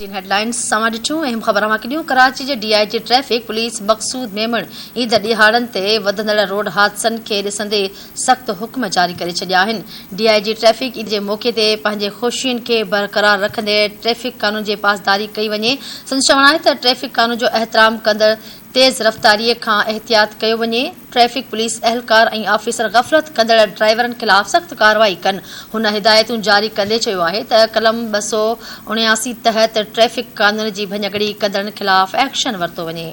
Headlines اوهان ڏٺيون اهم خبر اوهان کي ڏيون ڪراچي جي D I G traffic police Maqsood Memon Eid ڏهاڙن تي وڌندڙ روڊ حادثن کي ڏسندي سخت حڪم جاري ڪري ڇڏيا آهن ڊي I جي ٽريفڪ عيد جي موقعي تي پنهنجي خوشين کي برقرار رکندي ٽريفڪ قانون جي پاسداري ڪئي وڃي سندس چوڻ آهي ته ٽريفڪ قانون جو احترام ڪندڙ تيز رفتاري کان احتياط ڪيو وڃي، ٽريفڪ پوليس اهلڪار ۽ آفيسر غفلت ڪندڙ ڊرائيورن خلاف سخت ڪارروائي ڪن. هن هدايتون جاري ڪندي چيو آهي ته قلم 279 تحت ٽريفڪ قانون جي ڀڃڪڙي ڪندڙن خلاف ايڪشن ورتو وڃي.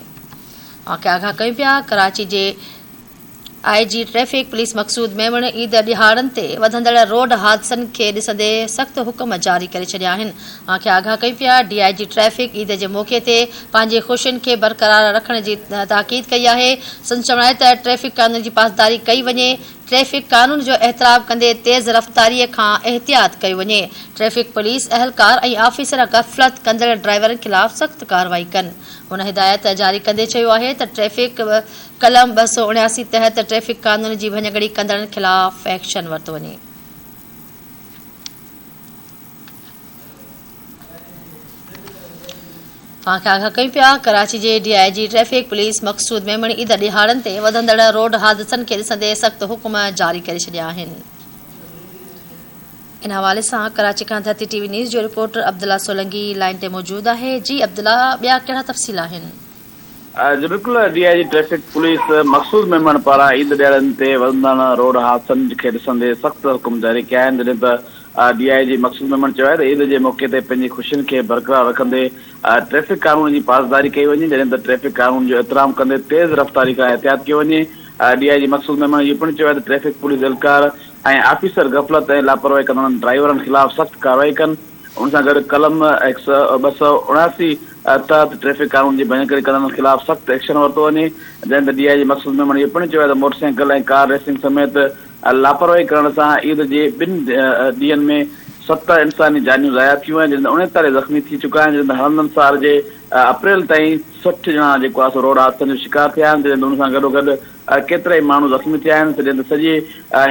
اوهان کي آگاهه ڪيون پيا ڪراچي جي I G traffic police Maqsood Memon Eid ڏهاڙن تي وڌندڙ روڊ حادثن کي ڏسندي سخت حڪم جاري ڪري ڇڏيا آهن. اوهان کي آگاهه ڪيون پيا ڊي I جي ٽريفڪ عيد جي موقعي تي پنهنجي خوشين کي برقرار رکڻ جي تاڪيد ڪئي آهي. سندس چوڻ آهي ته ٽريفڪ قانون جي پاسداري ڪئي وڃي، ٽريفڪ قانون جو احترام ڪندي تيز رفتاري کان احتياط ڪيو وڃي، ٽريفڪ پوليس اهلڪار ۽ آفيسر غفلت ڪندڙ ڊرائيورن خلاف سخت ڪارروائي ڪن. هن هدايت جاري ڪندي چيو آهي ته ٽريفڪ قلم 279 تحت ٽريفڪ قانون جي ڀڃڪڙي ڪندڙن خلاف ايڪشن ورتو وڃي. اوهان کي آگاهه ڪيون پيا ڪراچي جي D I G traffic police Maqsood Memon Eid ڏهاڙن تي وڌندڙ روڊ حادثن کي ڏسندي سخت حڪم جاري ڪري ڇڏيا آهن. ان حوالي سان ڪراچي کان ڌرتي ٽي وي نيوز جو رپورٽر عبدالله سولنگي لائين تي موجود آهي جي عبدالله ٻيا ڪهڙا تفصيل آهن. جي بلڪل D I G traffic police Maqsood Memon پاران عيد ڏهاڙن تي وڌندڙ روڊ حادثن کي ڏسندي سخت حڪم جاري ڪيا آهن جڏهن ته ڊي I جي مقصود ميمڻ چيو آهي ته عيد جي موقعي تي پنهنجي خوشين کي برقرار رکندي ٽريفڪ قانون جي پاسداري ڪئي وڃي جڏهن ته ٽريفڪ قانون جو احترام ڪندي تيز رفتاري کان احتياط ڪيو وڃي ڊي I جي مقصود ميمڻ اهو پڻ چيو آهي ته ٽريفڪ پوليس اهلڪار ۽ آفيسر غفلت ۽ لاپرواهي ڪندڙن ڊرائيورن خلاف سخت ڪارروائي ڪن. ان سان گڏ قلم 279 تحت ٽريفڪ قانون جي ڀڃڪڙي ڪندڙن خلاف سخت ايڪشن ورتو وڃي، جڏهن ته ڊي I جي مقصود ميمڻ اهو پڻ چيو آهي ته موٽر سائيڪل ۽ ڪار ريسنگ سميت لاپرواهي ڪرڻ سان عيد جي ٻن ڏينهن ۾ ست انساني جانيون ضايع ٿيون آهن، جڏهن ته 39 زخمي ٿي چڪا آهن، جڏهن ته هلندڙ سال جي اپريل تائين 60 ڄڻا جيڪو آهي سو روڊ حادثن جو شڪار ٿيا آهن، جڏهن ته ان سان گڏوگڏ ڪيترائي ماڻهو زخمي ٿيا آهن، جڏهن ته سڄي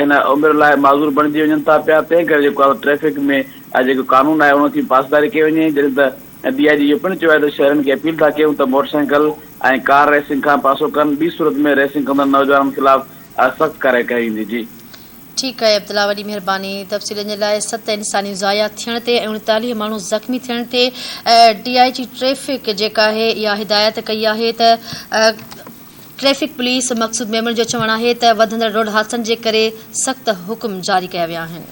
هن عمر لاء معذور بڻجي وڃن ٿا پيا، تنهن ڪري جيڪو آهي ٽريفڪ ۾ جيڪو قانون آهي ان جي پاسداري ڪئي وڃي، جڏهن ته ڊي I جي اهو پڻ چيو آهي ته شهرين کي اپيل ٿا ڪيون ته موٽر سائيڪل ۽ ڪار ريسنگ کان پاسو ڪن، ٻي صورت ۾ ريسنگ ڪندڙ نوجوانن خلاف سخت ڪارروائي ڪئي ويندي. جي. ٺيڪ آهي عبدالله وڏي مهرباني تفصيلن جي لاء ست انسانيون ضايع ٿيڻ تي ۽ 39 ماڻهو زخمي ٿيڻ تي ڊي I جي ٽريفڪ جيڪا آهي اها هدايت ڪئي آهي ته ٽريفڪ پوليس مقصود ميمڻ جو چوڻ آهي ته وڌندڙ روڊ حادثن جي ڪري سخت حڪم جاري ڪيا ويا آهن.